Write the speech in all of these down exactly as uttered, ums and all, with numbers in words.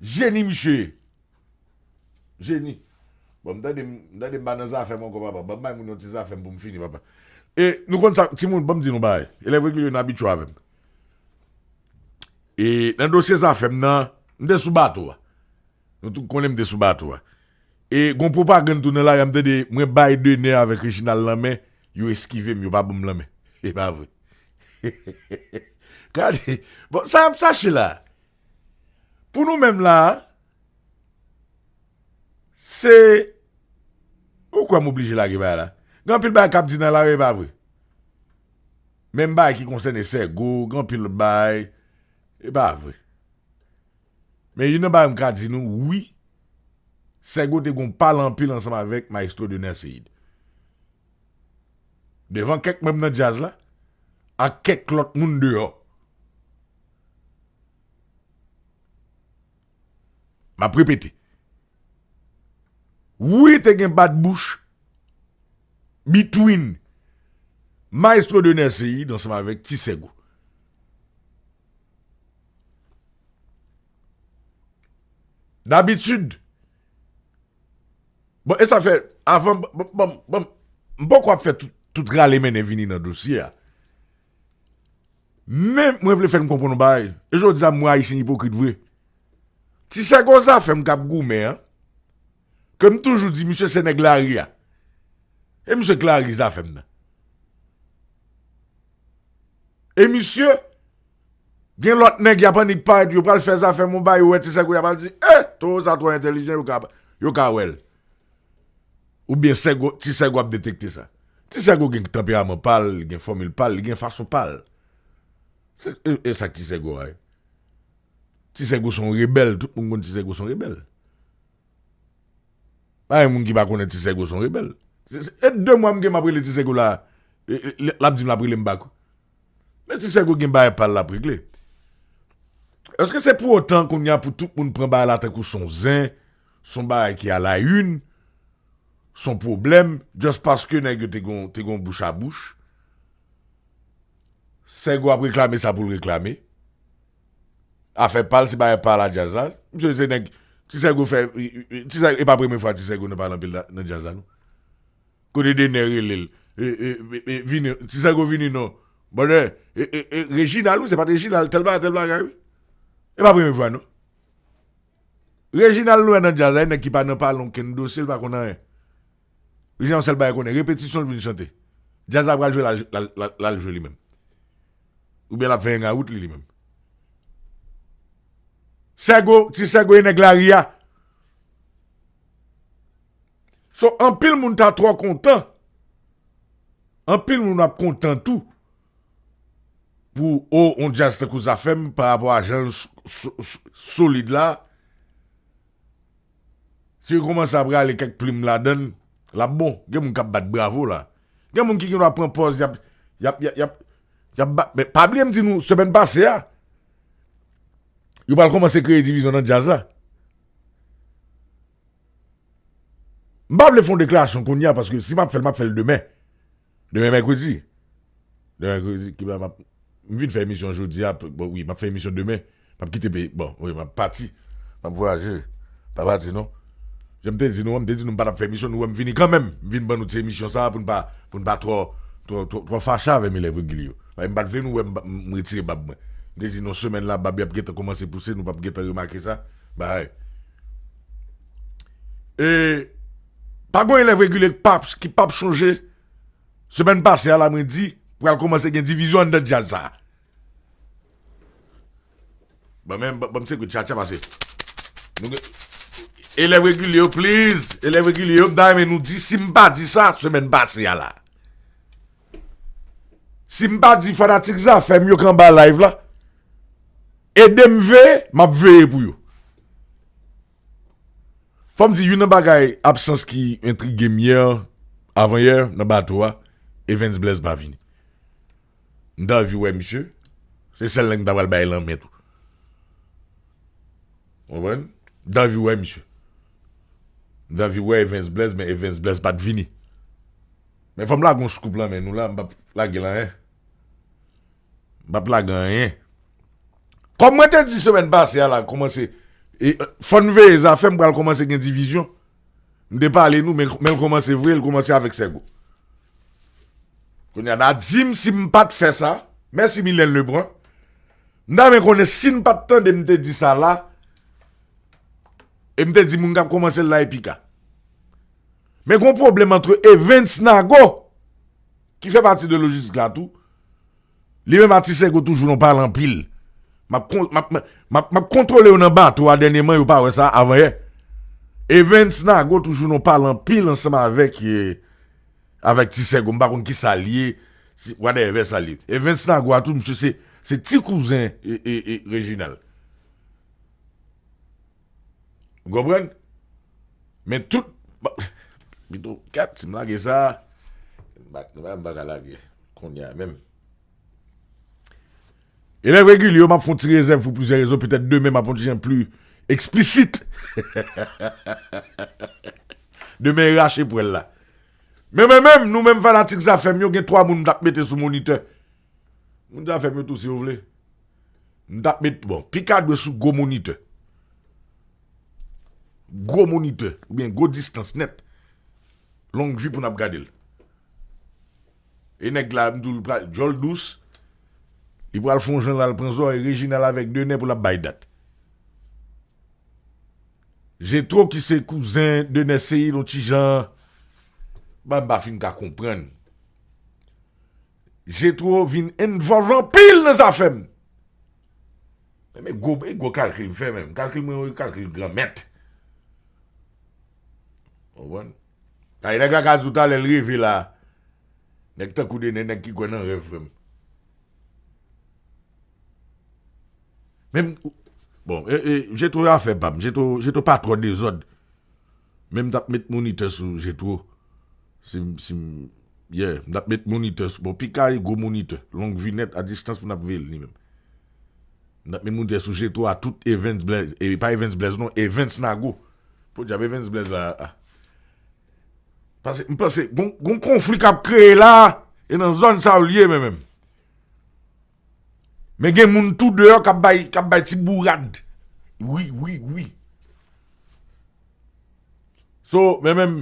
Jeni misye ye. Jeni. Bon, m tande, m tande m pa nan zafè m ankò, papa. Ban m bay moun yon ti zafè m pou m fini, papa. E nou konn sa, timoun, ban m di nou bagay. Elèv regilye yo, n abitye avè m. E nan dosye zafè m nan, m te sou bato a. Nou tout konnen m te sou bato a. E gon pwopagann tou nan lari a, m tande, mwen bay Dener avèk Reginald lanmen, yo eskive m, yo pa ban m lanmen. E pa vre. Gade, bon, sa y ap chache la. Pou nou menm la, se, ou kwè m oblije lage bagay la. Gen anpil bagay k ap di nan lari, e pa vre. Menm bagay ki konsène Sègo, gen anpil lòt bagay, e pa vre. Men youn nan bagay m ka di nou, wi, Sègo te gon pale anpil ansanm avèk Maestro Dener Ceïde. Devan kèk manm nan djaz la, ak kèk lòt moun deyò. M ap repete. Wi, te gen bat bouch between Maestro Dener Ceïde ansanm avèk Ti Sègo. Dabitid, bon, e sa fè, avan, bon, bon, bon, m poko ap fè tout, tout rale mennen vini nan dosye a. Men, mwen vle fè n konprann yon bagay. E jodi a, m wè Ayisyen ipokrit vre. Ti Sègo Zafèm k ap goumen an, ke m toujou di, misye se nèg lari a. E misye k lari Zafèm nan. E misye, gen lòt nèg y ap annik parèt, yo pral fè Zafèm yon bagay, yo wè Ti Sègo, y ap al di, eh, towo sa twò entèlijan, yo ka, yo ka wè l. Oubyen Sègo, Ti Sègo ap detekte sa. Ti Sègo gen tanperaman pa l, li gen fòmil pa l, li gen fason pa l. Se, e, e sa k Ti Sègo a ye. Ti Sègo se yon rebèl, tout moun konn Ti Sègo se yon rebèl. Pa gen moun ki pa konnen Ti Sègo se yon rebèl. Se, se, e de mwa m gen m ap rele Ti Sègo la, e, e, l ap di m l ap rele m bak. Men Ti Sègo gen bagay pa l l ap regle. Èske se pou otan kounye a pou tout moun pran bagay la tankou se yon zen, se yon bagay ki a la une, se yon pwoblèm, just paske nèg yo te gon, te gon bouch a bouch? Sègo ap reklame sa pou l reklame. Afè pa l, se bagay pa l a djaz la. Misye se nèg, Ti Sègo fè, Ti Sègo, e pa premye fwa Ti Sègo nan pale anpil nan, nan djaz la, non. Kote Dener rele l. E, e, e, e, vini, Ti Sègo vini non. Bòdè, e, e, e, Reginald, wi, se pa t Reginald, tèl bagay, tèl bagay, wi. E pa premye fwa, non. Reginald nou wè nan djaz la, e nèg ki pa nan pale okenn dosye, li pa konn anyen. Reginald, yon sèl bagay konnen, repetisyon l vin chante. Djaz la pral jwe, l al, l al, l al, l al jwe li menm. Oubyen l ap fè hangout li, li menm. Sègo, Ti Sègo e nèg lari a. So, anpil moun ta twò kontan. Anpil moun ap kontan tou. Pou, o, on djaz tankou Zafèm, pa rapò a jan l s-, s-, s-, solid la. Si yo kòmanse ap rale kèk plim ladan l, l ap bon. Gen moun k ap bat bravo la. Gen moun ki gendwa pran pòz, y ap, y ap, y ap, y ap, y ap bat. Men pa bliye m di nou, semèn pase a, yo pral kòmanse kreye divizyon nan djaz la. M pa vle fè yon deklarasyon kounye a, paske si m ap fè l, m ap fè l demen. Demen mèkredi. Demen mèkredi, ki ba m ap, m vin fè emisyon jodi a, bon, wi, m ap fè emisyon demen. M ap kite peyi, bon, wi, m ap pati. M ap vwayaje. Pa pati, non. Jan m te di nou, m te di nou m pa t ap fè emisyon, nou wè m vini kanmenm. M vin ban nou ti emisyon sa a pou n pa, pou n pa twò, twò, twò, twò fache avè m elèv regilye yo. Paske m pa t vle nou wè m, m retire bab mwen. M te di nou semèn la, bab yo ap gentan kòmanse pouse, nou p ap gentan remake sa. Bay. E, pa gen yon elèv regilye k p ap, ki p ap chonje. Semèn pase a la, mwen di, pral kòmanse gen divizyon anndan djaz sa a. Bon, men, bon, bon, se kou tchatcha pase. Nou gen, elèv regilye yo, please. Elèv regilye yo, m ta renmen nou di, si m pa di sa, semèn pase a la. Si m pa di fanatik Zafèm yo k anba live la, ede m veye, m ap veye pou yo. Fò m di youn nan bagay absans ki entrige m yè, avan yè, nan bato a, Evens Blaise pa vini. M t anvi wè misye. Se sèl nèg m ta pral bay lanmen tou. Ou konprann? M t anvi wè misye. M t anvi wè Evens Blaise, men Evens Blaise pa t vini. Men fò m lage yon scoop lan men nou la, m p ap lage l anyen. M p ap lage anyen. Kòm mwen te di semèn pase a la, kòmanse, E, e, fò n veye zafè m pral kòmanse gen divizyon. M te pale nou, men, men l kòmanse vre, l kòmanse avèk Sègo. Kounye a, n a di m si m pa t fè sa. Mèsi, Mylène Lebrun. M ta renmen konnen si n pa t tande m te di sa la, e m te di moun k ap kòmanse l la e Pika. Men gon pwoblèm ant Evens Nago, ki fè pati de lojistik la tou. Li menm ak Ti Sègo toujou nan pale anpil. M ap kon- m ap- m ap- m ap kontwole yo nan bato a dènyèman, yo pa wè sa avan yè. Evens Nago toujou nan pale anpil ansanm avèk, eh, avèk Ti Sègo. M pa konn ki sa l ye, si- whatever sa l ye. Evens Nago a tou, misye se, se ti kouzen, eh, eh, eh, Reginald. Ou konprann? Men tout, ba- pito, kat, si m lage sa, m pa, m pa, m pa ka lage kounye a menm. Elèv regilye yo, m ap fè yon ti rezèv pou plizyè rezon. Petèt demen, m ap yon ti jan pli eksplisit. Demen, e rache pwèl la. Men mwen menm, nou menm fanatik Zafèm yo, gen twa moun m t ap mete sou monitè. Moun Zafèm yo tou, si w vle. M t ap met, bon, Pika dwe sou gwo monitè. Gwo monitè, oubyen gwo distans nèt. Longue vie pou n ap gade l. E nèg la, m di w, li pral djòl dous. Li pral fè yon jan l al pran zòrèy Reginald avèk Dener pou l ap bay dat. Jetro ki se kouzen Dener Ceïd, yon ti jan, ba, m pa fin ka konprann. Jetro vin envòlve anpil nan zafè m. Men gwo, men gwo kalkil m fè menm. Kalkil mwen, yon kalkil granmèt. Ou konprann? Ay, nèg la ka di w talè l reve la. Nèg tankou Dener, nèg ki kwè nan rèv, frè m. Menm, bon, e, e, Jetro afè pa m. Jetro, Jetro pa twò dezòd. Men m t ap met monitè sou Jetro. Si m, si m, yeah, m t ap met monitè sou, bon, Pika e gwo monitè. Longue vie nèt, a distans pou n ap veye l li menm. M t ap met monitè sou Jetro a tout Evens Blaze. E pa Evens Blaze non, Evens Nago. Podyab, Evens Blaze la, a. Paske m panse, gon, gon konfli k ap kreye la, e nan zòn sa yo l ye, men menm. Men gen moun tou deyò k ap bay, k ap bay ti bourad. Wi, wi, wi. So, men menm,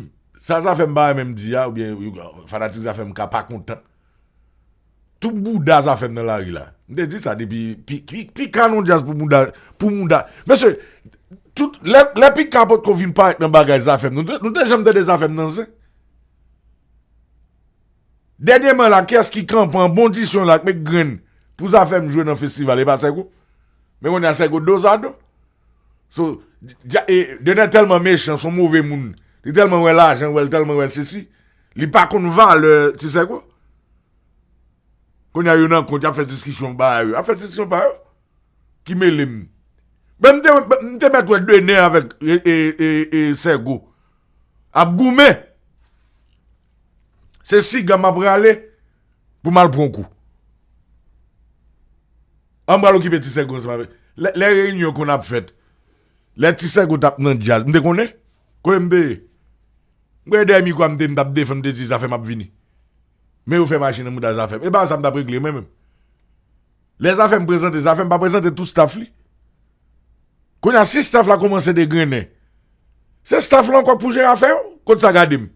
sa Zafèm pa renmen m di a, oubyen, fanatik Zafèm ka pa kontan. Tout bouda Zafèm nan lari la. M te di sa depi, pi, pi, Pika nan djaz pou bouda, pou bouda. Mesye, tout, lè, lè Pika potko vin parèt nan bagay Zafèm, nou te, nou te janm tande Zafèm nan zen? Dènyèman la, kiyès ki kanpe an bon disyon la, k met grenn pou Zafèm jwe nan festival, e pa Sègo? Men kounye a Sègo dozado. So, dja- e, Dener tèlman mechan, s on move moun. Li tèlman wè lajan, wè l tèlman wè sesi. Li pa konn valè Ti Sègo. Kounye a yo nan kont, y ap fè diskisyon ba yo. Y ap fè diskisyon ba yo. Ki mele m. Men m te, m te mèt wè Dener avèk, e, e, e, e, Sègo ap goumen. Se siga m ap rale pou m al pran kou. An m pral okipe Ti Sègo ansanm avèk. Lè, lè reyinyon konn ap fèt, lè Ti Sègo t ap nan djaz, m te konnen kote m te ye. M kwè dèyè mikwo a m te, m t ap defann, m te di Zafèm ap vini. Men yo fè machin nan mouda Zafèm. E pa sa m t ap regle mwen menm. Lè Zafèm prezante, Zafèm pa prezante tout staff li. Kounye a, si staff la kòmanse degrennen, se staff la ankò k pou jere afè yo. Kot sa gade m?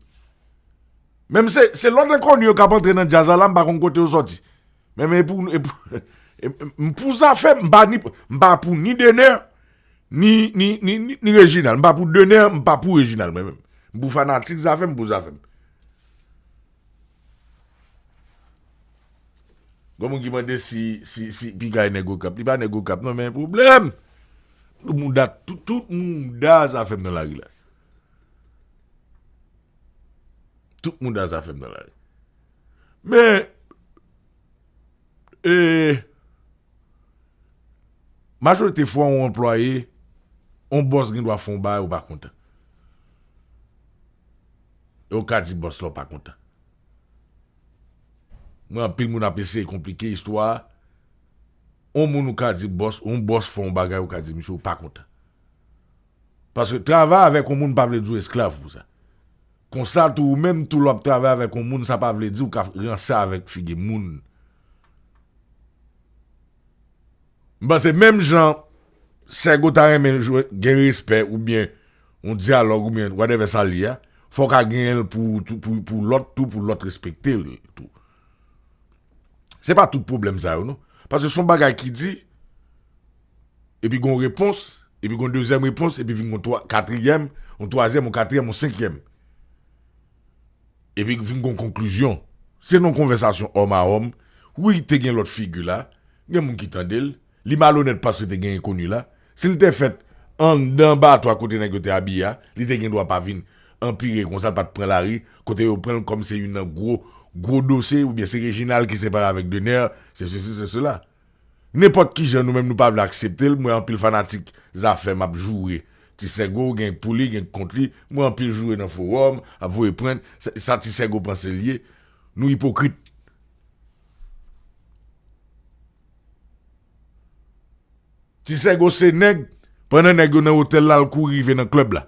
Menm se, se lòt enkoni yo k ap antre nan djaz la, la, m pa konn kote yo sòti. Men, men e pou, e pou, e, m pou Zafèm, m pa ni, m pa pou ni Dener, ni, ni, ni, ni, ni Reginald. M pa pou Dener, m pa pou Reginald, mwen menm. M pou fanatik Zafèm, m pou Zafèm. Gon moun ki mande si, si, si Pika e nèg Okap. Li pa nèg Okap, non, men pwoblèm. Tout mouda, tout, tout mouda Zafèm nan lari la. Tout mouda Zafèm nan lari. Men, e, majorite fwa, yon anplwaye, yon bòs gen dwa fè yon bagay ou pa kontan. E ou ka di bòs la ou pa kontan. Mwen, anpil moun ap eseye konplike istwa a. On moun ou ka di bòs, on bòs fè yon bagay, ou ka di misye ou pa kontan. Paske travay avèk on moun pa vle di w esklav pou sa. Konsa tou, ou menm tou, lè w ap travay avèk on moun, sa pa vle di w ka ranse avèk figi moun. M panse menm jan Sègo ta renmen jwe, gen respè oubyen yon dyalòg oubyen whatever sa l ye a, fò w ka genyen l pou, pou, pou lòt tou, pou lòt respekte l tou. Se pa tout pwoblèm sa yo, non. Paske se yon bagay ki di, epi gon repons, epi gon dezyèm repons, epi vin gon twa, katriyèm, yon twazyèm, yon katriyèm, yon senkyèm. Epi vin gon konklizyon. Se nan konvèsasyon òm a òm. Wi, te gen lòt figi la. Gen moun ki tande l. Li malonèt paske te gen enkoni la. Si l te fèt anndan bato a kote nèg yo te abiye a, li te gen dwa pa vin anpire konsa, l pa t pran lari, kote yo pran l kòm se youn nan gwo, gwo dosye, oubyen se Reginald ki separe avèk Dener, se sesi, se sela. Nenpòt ki jan nou menm nou pa vle aksepte l, m wè anpil fanatik Zafèm ap joure. Ti Sègo gen pou li, gen kont li, m wè anpil joure nan fowòm, ap voye pwent, sa, sa Ti Sègo panse l ye. Nou ipokrit. Ti Sègo se nèg, pandan nèg yo nan otèl la, l kouri rive nan klèb la.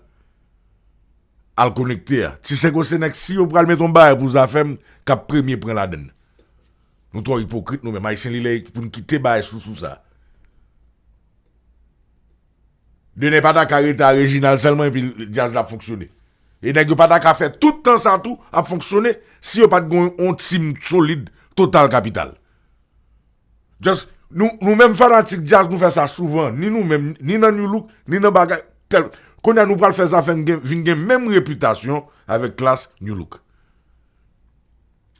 Al konekte a. Ti Sègo se nèg, si yo pral met yon bagay pou Zafèm, k ap premye pran ladann. Nou twò ipokrit nou menm. Ayisyen li lè pou n kite bagay sou sou sa. Dener pa ta ka rete a Reginald sèlman epi djaz la ap fonksyone. E nèg yo pa ta ka fè tout tan sa tou ap fonksyone si yo pa t gen yon team solid total kapital. Just, nou, nou menm fanatik djaz, nou fè sa souvan. Ni nou menm, ni nan New Look, ni nan bagay. Tèl, kounye a nou pral fè Zafèm gen, vin gen menm repitasyon avèk klas New Look.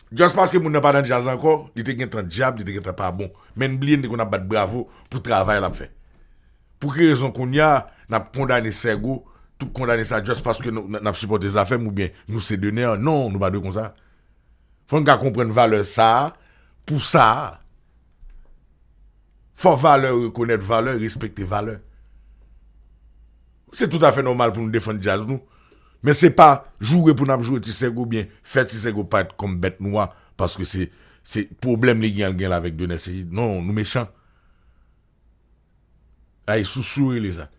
Just paske moun nan pa nan djaz ankò, li te gentan dyab, li te gentan pa bon. Men n bliye n te konn ap bat bravo pou travay l ap fè. Pou ki rezon kounye a, n ap kondane Sègo, tout kondane sa just paske nou, n, n ap sipòte Zafèm oubyen nou se Dener? Non, nou pa dwe konsa. Fò n ka konprann valè sa a pou sa a. Fò valè rekonèt valè, respekte valè. Se toutafè nòmal pou nou defann djaz nou. Men se pa joure pou n ap joure Ti Sègo oubyen fè Ti Sègo parèt kòm bèt nwa paske se, se pwoblèm li gen, al gen l avèk Dener Ceïde. Non, nou mechan. Ay, sousou rele sa.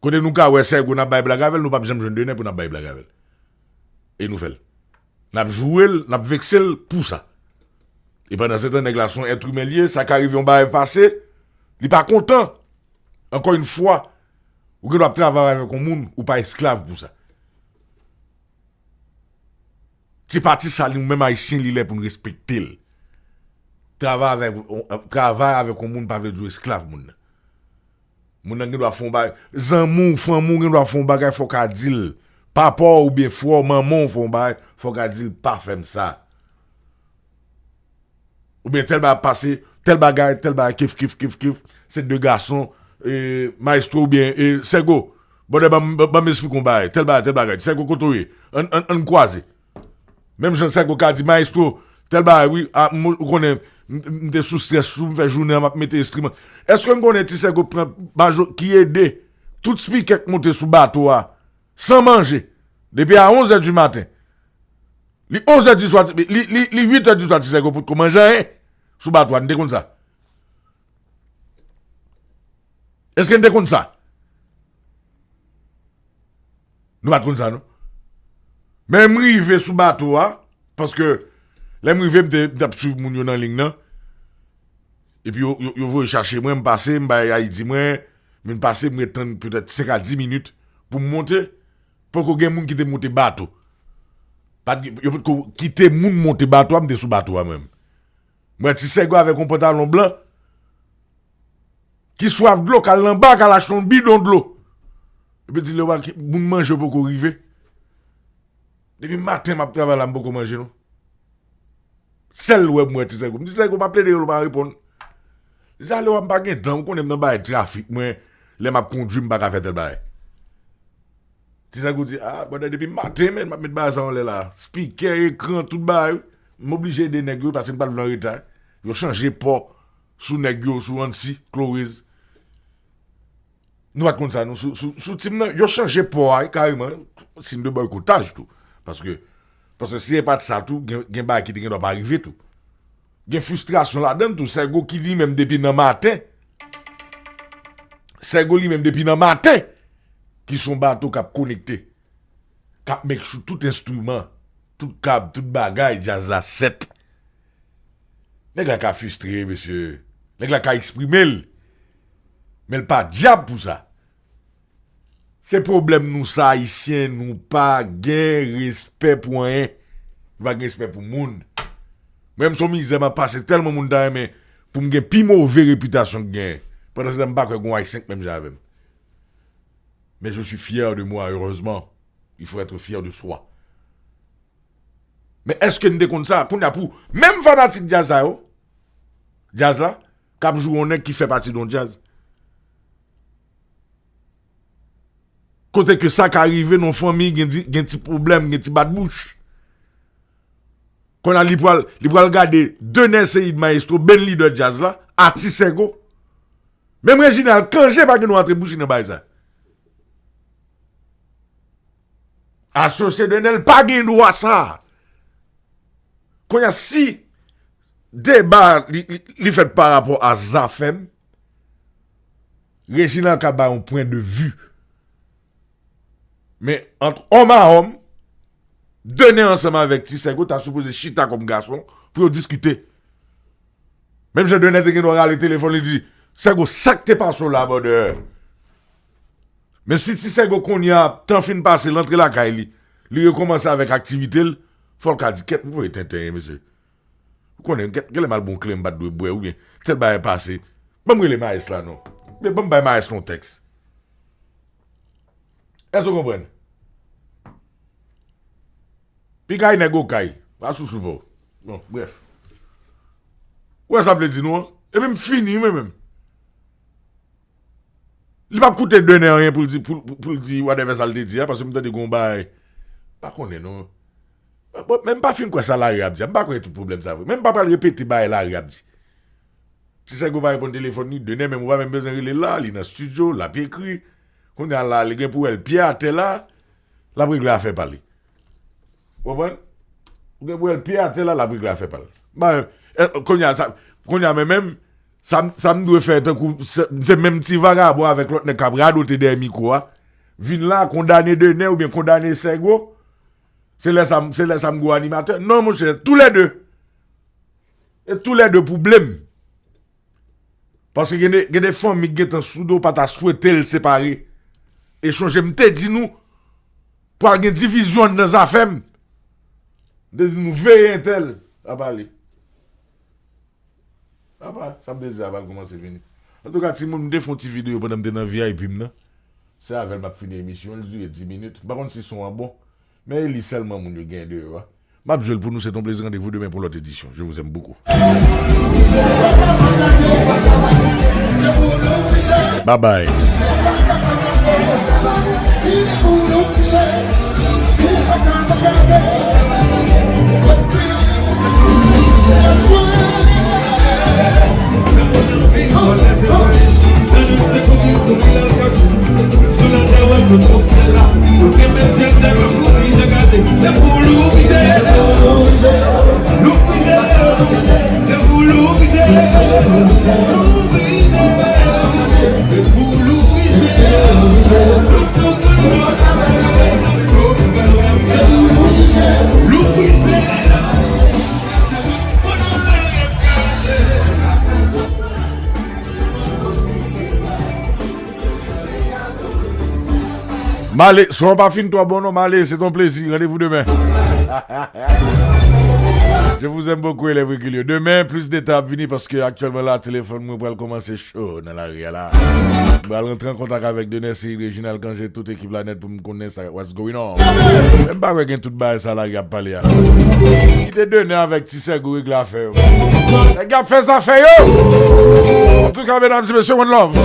Kote nou ka wè Sègo n ap bay blag avè l, nou p ap janm jwenn Dener pou n ap bay blag avè l. E nou fè l. N ap joure l, n ap vekse l pou sa. E pandan se tan, nèg la se yon èt imen l ye, sa ka rive yon bagay pase, li pa kontan. Ankò yon fwa, ou gen dwa ap travay avèk yon moun, ou pa esklav pou sa. Se pati sa li, nou menm Ayisyen, li lè pou n respekte l. Travay avèk, travay avèk yon moun pa vle di w esklav moun nan. Moun nan gen dwa fè yon bagay. Zanmi w, fanmi w gen dwa fè yon bagay, fò w ka di l. Papa w oubyen frè w, manman w fè yon bagay, fò w ka di l, pa fè m sa. Oubyen tèl bagay ap pase, tèl bagay, tèl bagay, kif, kif, kif, kif. Se de gason, e, Maestro oubyen, e, Sègo. Brother, ban m, ban m esplike yon bagay. Tèl bagay, tèl bagay. Sègo, kote w ye? Ann, ann, ann kwaze. Menm jan Sègo ka di, Maestro, tèl bagay, wi, a, m, ou konnen, m, m te sou strès, sou m fè jounen an, m ap mete enstriman. Èske n konnen Ti Sègo pran majo, ki ede tout spikè k monte sou bato a, san manje, depi a onz è di maten? Li onz è di swa, li, li, li uit è di swa, Ti Sègo potko manje anyen sou bato a, n te konn sa. Èske n te konn sa? Nou pa t konn sa, non. Men m rive sou bato a, paske lè m rive, m te, m t ap swiv moun yo nan liy nan. Epi yo, yo, yo voye chache mwen, m pase, m bay Ayiti mwen, men m pase, m ret tann petèt senk a dis minit pou m monte. Poko gen moun ki te monte bato. Pa t gen, yo potko kite moun monte bato a, m te sou bato a mwen menm. M wè Ti Sègo avèk yon pantalon blan ki swaf dlo, k al nan bak, al achte yon bidon dlo. Epi di lè w a, moun manje poko rive. Depi maten m ap travay la, m poko manje non. Sèl lè m wè Ti Sègo. M di Sègo, m ap plede rele w, w pa reponn. Li di, "Alo, m pa gen tan, ou konnen m nan bagay trafik, mwen, lè m ap kondwi, m pa ka fè tèl bagay." Ti Sègo di, "Ah, brother, depi maten, men, m ap met bagay sa anlè la. Spikè, ekran, tout bagay, wi. M oblije ede nèg yo, paske m pa t vle anreta. Yo chanje pò sou nèg yo, sou Ansi, Klorez." Nou pa t konn sa, nou, sou, sou, sou team nan, yo chanje pò a, kareman, siy de bòykotaj tou. Paske, paske si se pa t sa tou, gen, gen bagay ki te gen dwa pa rive tou. Gen fristrasyon ladan l tou. Sègo ki li menm depi nan maten. Sègo li menm depi nan maten. Ki se yon bato k ap konekte. K ap make sure tout enstriman, tout kab, tout bagay, djaz la sèt. Nèg la ka fristre, mesye. Nèg la ka eksprime l. Men l pa dyab pou sa. Se pwoblèm nou sa, Ayisyen, nou pa gen respè pou anyen. Nou pa gen respè pou moun. Mwen menm, se yon mizè m ap pase, tèlman moun ta renmen pou m gen pi move repitasyon k genyen. Pandan se tan, m pa kwè gen yon Ayisyen k menm jan avè m. Mais je suis fier de moi, heureusement. Il faut être fier de soi. Men èske n te konn sa? Kounye a pou menm fanatik djaz sa yo, djaz la, k ap joure yon nèg ki fè pati de yon djaz. Kote ke sa ka rive nan fanmi, gen di, gen ti pwoblèm, gen ti bat bouch. Kounye a li pral, li pral gade Dener Ceïde, mayestwo, band leader djaz la, a Ti Sègo. Menm Reginald Cangé pa gen dwa antre bouch li nan bagay sa. Asosye Dener pa gen dwa sa. Kounye a, si deba li, li, li fèt pa rapò a Zafèm, Reginald ka bay yon pwen de vi. Men ant òm a òm, Dener ansanm avèk Ti Sègo ta sipoze chita kòm gason pou yo diskite. Menm jan Dener te gen dwa rale telefòn li di, Sègo, sa k te pase w la, brother? Men si Ti Sègo kounye a, tan fin pase, l antre lakay li, li rekòmanse avèk aktivite l, fò l ka di, kèt, m voye tenten, mesye. Ou konnen, gen, gen lè m al bon kle, m pa t dwe bwè, oubyen tèl bagay pase. Ban m rele mayès la non. Oubyen ban m bay mayès la yon tèks. Èske w konprann? Pikay nèg okay, pa sousou pa w. Bon, brèf. Ou wè sa m vle di nou an? Epi m fini, mwen menm. Li p ap koute Dener anyen pou l di, pou, pou, pou l di whatever sa l te di a, paske m tande gen yon bagay. M pa konnen non. Bon, men m pa fin kwè sa lari ap di a. M pa kwè tout pwoblèm sa vre. Men m pa pral repete bagay lari ap di. Ti Sègo pa reponn telefòn li, Dener menm ou pa menm bezwen rele l la, li nan estidyo, l ap ekri. Kounye a la, li gen pou wè l pye atè la, l ap regle afè pa li. Ou konprann? Ou gen pou wè l pye atè la, l ap regle afè pa l. Ba, eh, kounye a, sa, kounye a, men menm, sa, m- sa m dwe fè tankou, se, se menm ti vagabon avèk lòt nèg k ap radote dèyè mikwo a, vin la, kondane Dener oubyen kondane Sègo, se lè sa, m- se lè sa m gwo animatè. Non, monchè, toulède. E toulède pou ble m. Paske gen de, gen de fanmi k gentan sou do pa ta swete l separe. E chonje m te di nou, pral gen divizyon anndan Zafèm. M te di nou veye entèl ap ale. Apa, sa m te di a pral kòmanse vini. Antouka, timoun, m te fè yon ti videyo pandan m te nan V I P m nan. Se avè l m ap fini emisyon, li dire dis minit. M pa konn si son an bon, men e li sèlman moun yo gen deyò a. M ap jwe l pou nou, se t on plezi, randevou demen pou lòt edisyon. Je vous aime beaucoup. Bye bye. M ale, son an pa fin twò bon non, m ale, se t on plezi, randevou demen. Je vous aime beaucoup, élèves réguliers. Demen, plis detay ap vini paske aktyèlman la, telefòn mwen pral kòmanse cho nan lari a la. M pral rantre an kontak avèk Dener Ceïde, Reginald Cangé, tout ekip la nèt pou m konnen sa, what's going on. Men m pa kwè gen tout bagay sa lari ap pale a. Kite Dener avèk Ti Sègo regle afè yo. Nèg y ap fè zafè yo. Antouka, medam e mesye, one love.